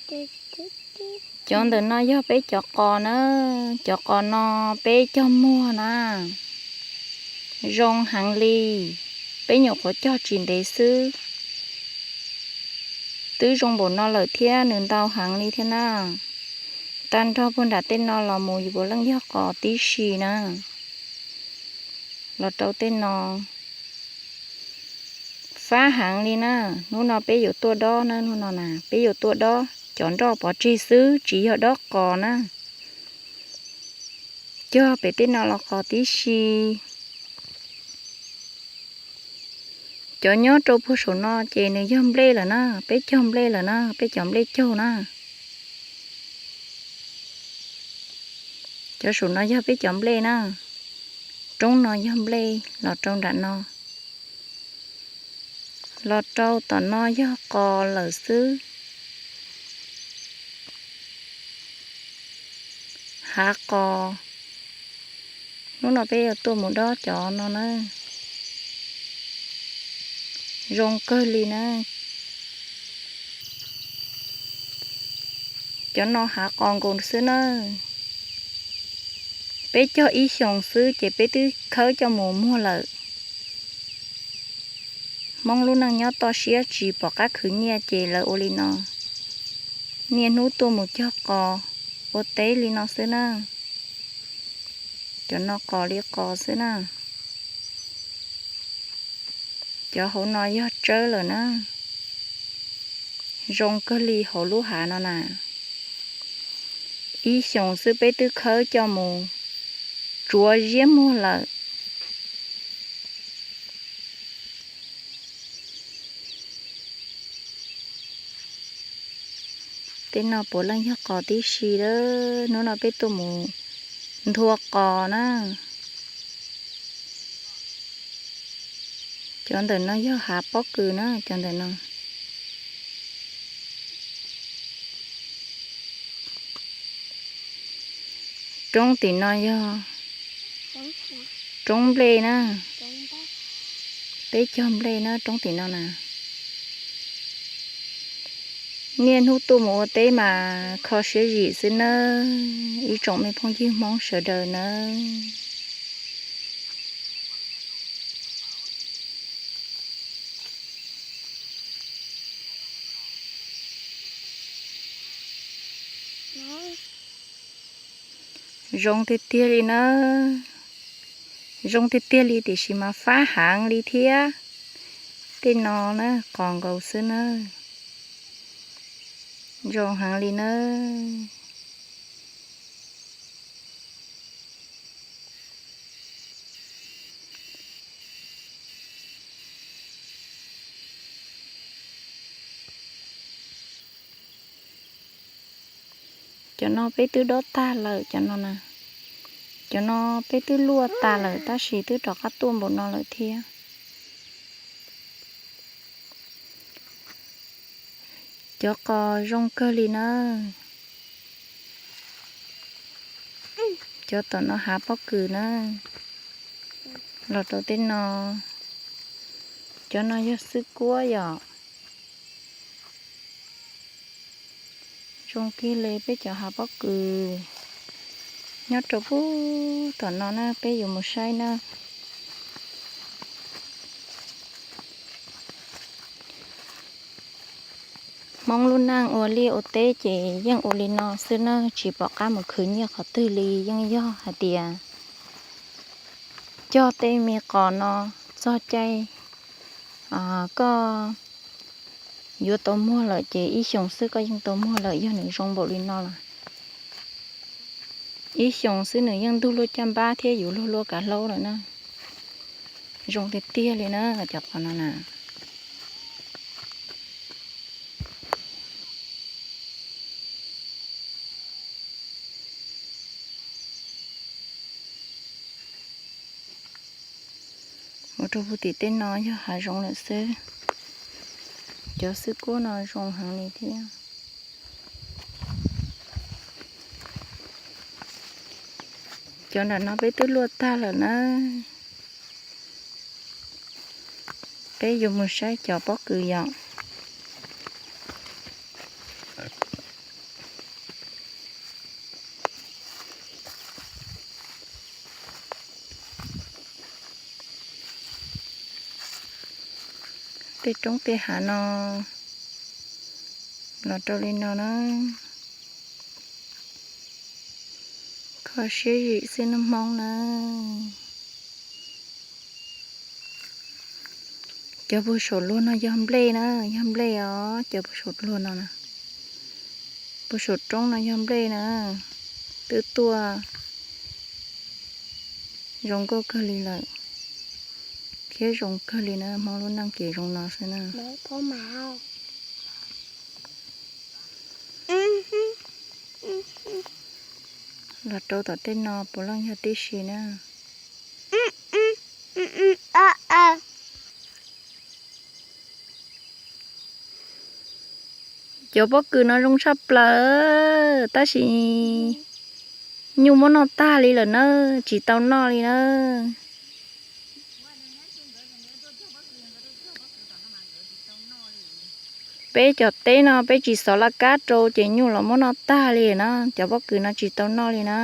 Cov ntawm no yog peb cov qos na, cov qos no peb cog muag na, zoo heev li, peb nyuam qhuav cog tsis ntev xwb. Twb zoo npaum no lawm thiab, nws ntau heev li thiab na. Tag nrho puag nram tej no los mus yus puav leej yog qos tib si na. Los rau tej no fab heev li na. Hnub no peb yuav tuaj dob na, hnub no na peb yuav tuaj dob cov nroj pov tseg xwb, tsis yog dob qos na. Cog pem tej no los qos tib si. Cov nyob rau puag saum no ces nws yog nplej lawm na, peb cog nplej lawm na, peb cov nplej caug na. Cov saum no yog peb cov nplej na, roob no yog nplej los rau nram no. Los rau tom no yog qos lawm xwb. Hav qos, hnub no peb yuav tuaj mus dob cov no na. Zoo kawg li na. Cov no hav qos nkaus xwb na. Peb cog ib xyoos xwb ces peb twb khawb coj mus muag lawm. Hmoob lub neej nyob toj siab tsis pom qab khwv nyiaj ces lawv ua li no. Niaj hnub tuaj mus cog qos ua teb li no xwb na. Cov no qos li qos xwb na. Cov hauv no yog tsawb lawm na. Zoo kawg li hauv lub hav no na. Ib xyoos xwb peb twb khawb coj mus tsuav ziab muag lawm. Tej no puav leej yog qos tib si lawm, hnub no peb tuaj mus nthua qos na. Cov ntawm no yog hav pob kws na, cov ntawm no. Roob tim no yog roob nplej na, peb cog nplej na roob tim no na. Niaj hnub tuaj mus ua teb mas kho siab zim xwb nawb ib tsoom me phooj ywg Hmoob sawv daws nawb. Zoo tiag tiag li na, zoo tiag tiag li tiam sis mas fab heev li thiab. Tej no na qos nkaus xwb na, zoo heev li na. Cov no peb twb dob tag lawm cov no na. Cov no peb twb luaj tas lawm tab sis twb rov qab tuaj npaum no lawm thiab. Cov qos zoo kawg li na. Cov tom no hav pob kws na. Los rau tej no. Cov no yog xwb kuab yom. Zoo kiag li peb cov hav pob kws nyob rau pub tom no na, peb yuav mus saib na. Hmoob lub neej ua liaj ua teb ces yeej ua li no xwb na, tsis pom qab mus khwv nyiaj qhov twg li, yeej yog hais tias cog tej me qos no txog caij koj yuav tau muag lawm ces ib xyoos xwb koj yeej tau muag lawm, yog nws zoo npaum li no los. Ib xyoos xwb nws yeej ntug luaj caj npab thiab yus luag luaj kav hlaub lawm na. Zoo tiag tiag li na cov qos no na. Mus rau puag tim tej no yog hav zoov lawm xwb. Cov xwb kuab no zoo heev li thiab. Cov nram no peb twb luaj tag lawm na. Peb yuav mus saib cov pob kws yom. tej roob tej hav no los rau li no na. Kho siab zim xwb nawb Hmoob na. Cov puag saum luag no yog nplej na, yog nplej os, cov puag saum luag no na. Puag saum roob no yog nplej na. Twb tuaj zoo nkauj kawg li lawm, thiab zoo kawg li na, Hmoob lub neej ces zoo no xwb na. Los rau tom tej no puav leej yog tib si na. Cov pob kws no zoo tshaj plaws, tab sis nyuj muab noj tag li lawm na, tsis tau noj li na. Peb cov teb no peb tsis xov laj kab rau ces nyuj los muab noj tag li na, cov pob kws no tsis tau noj li na.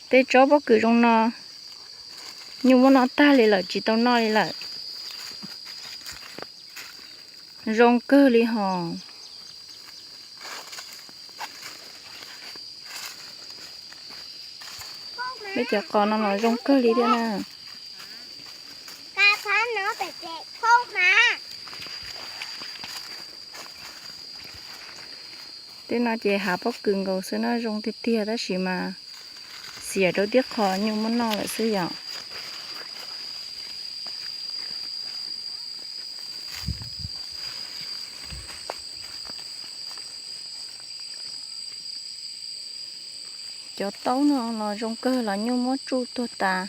Tej tsob pob kws zoo no, nyuj muab noj tag li lawm tsis tau noj li lawm. Zoo kawg li hos. Peb cov qos no los zoo kawg li thiab na. Tej no ces hav pob kws nkaus xwb na, zoo tiag tiag tab sis mas xiam rau tib qho nyuj muab noj lawm xwb yom. Cov taub no los zoo kawg los nyuj muab tsuj tuag tas.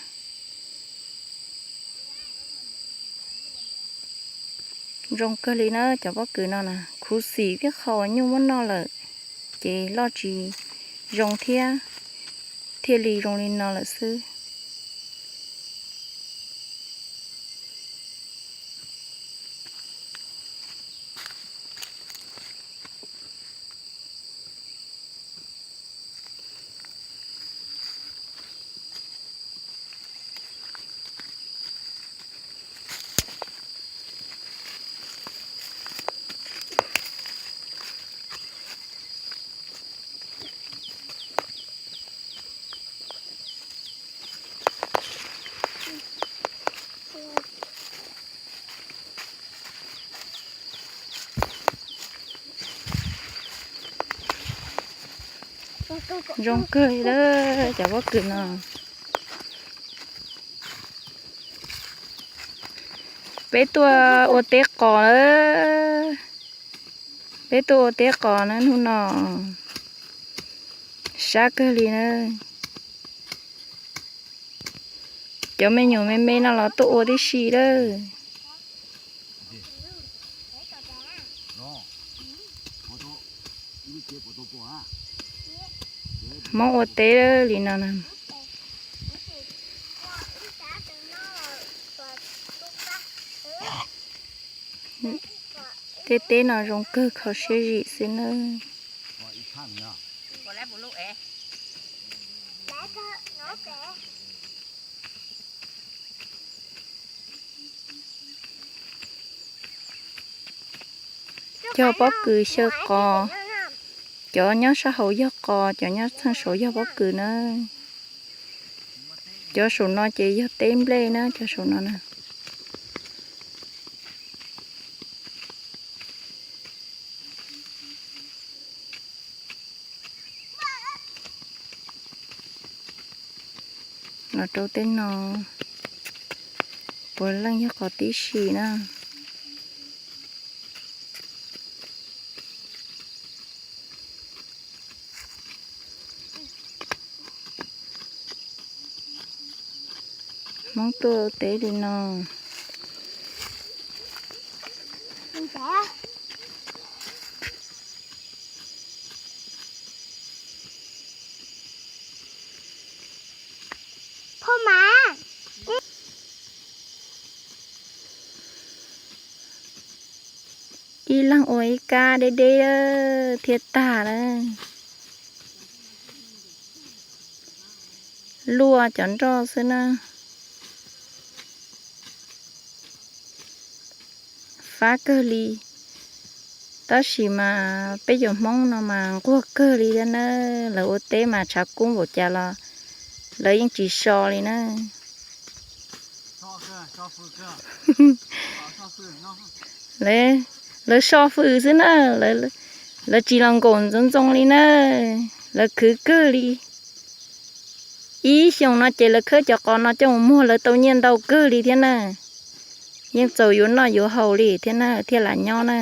Zoo kawg li na, cov pob kws no na khuv xim tib qho uas nyuj muab noj lawm ces loj tsis zoo thiab, thiaj li zoo li no lawm xwb. Zoo kawg li lawm cov pob kws no. Peb tuaj ua teb qos lawm. Peb tuaj ua teb qos na hnub no. Sab kawg li na. Cov me nyuam me me no los tuaj ua tib si lawm. Hmoob ua teb li no na. Tej teb no zoo kawg kho siab zim xwb nawb. Cog pob kws xyaw qos. Cov nyob sab hauv yog qos, cov nyob txheej saud yog pob kws na. Cov saum no ces yog teb nplej na, cov saum no na. Los rau tej no, puav leej yog qos tib si na. Hmoob tuaj teb li no. Ib leeg ua ib kab deb deb thiaj tag lawm. Luaj cov nroj xwb na. Fab kawg li. Tab sis mas peb cov Hmoob no mas nquag kawg li thiab na. Lawv ua teb mas tshav kub npaum cas los lawv yeej tsis so li na. Lawv so fws xwb na, lawv tsis los nkaum ntxoov ntxoo li na, lawv khwv kawg li. Ib xyoos no ces lawv khawb cov qos no coj mus muag lawv tau nyiaj ntau kawg li thiab na. Yeej txaus yuav noj yuav haus li thiab na, thiaj lam nyob na.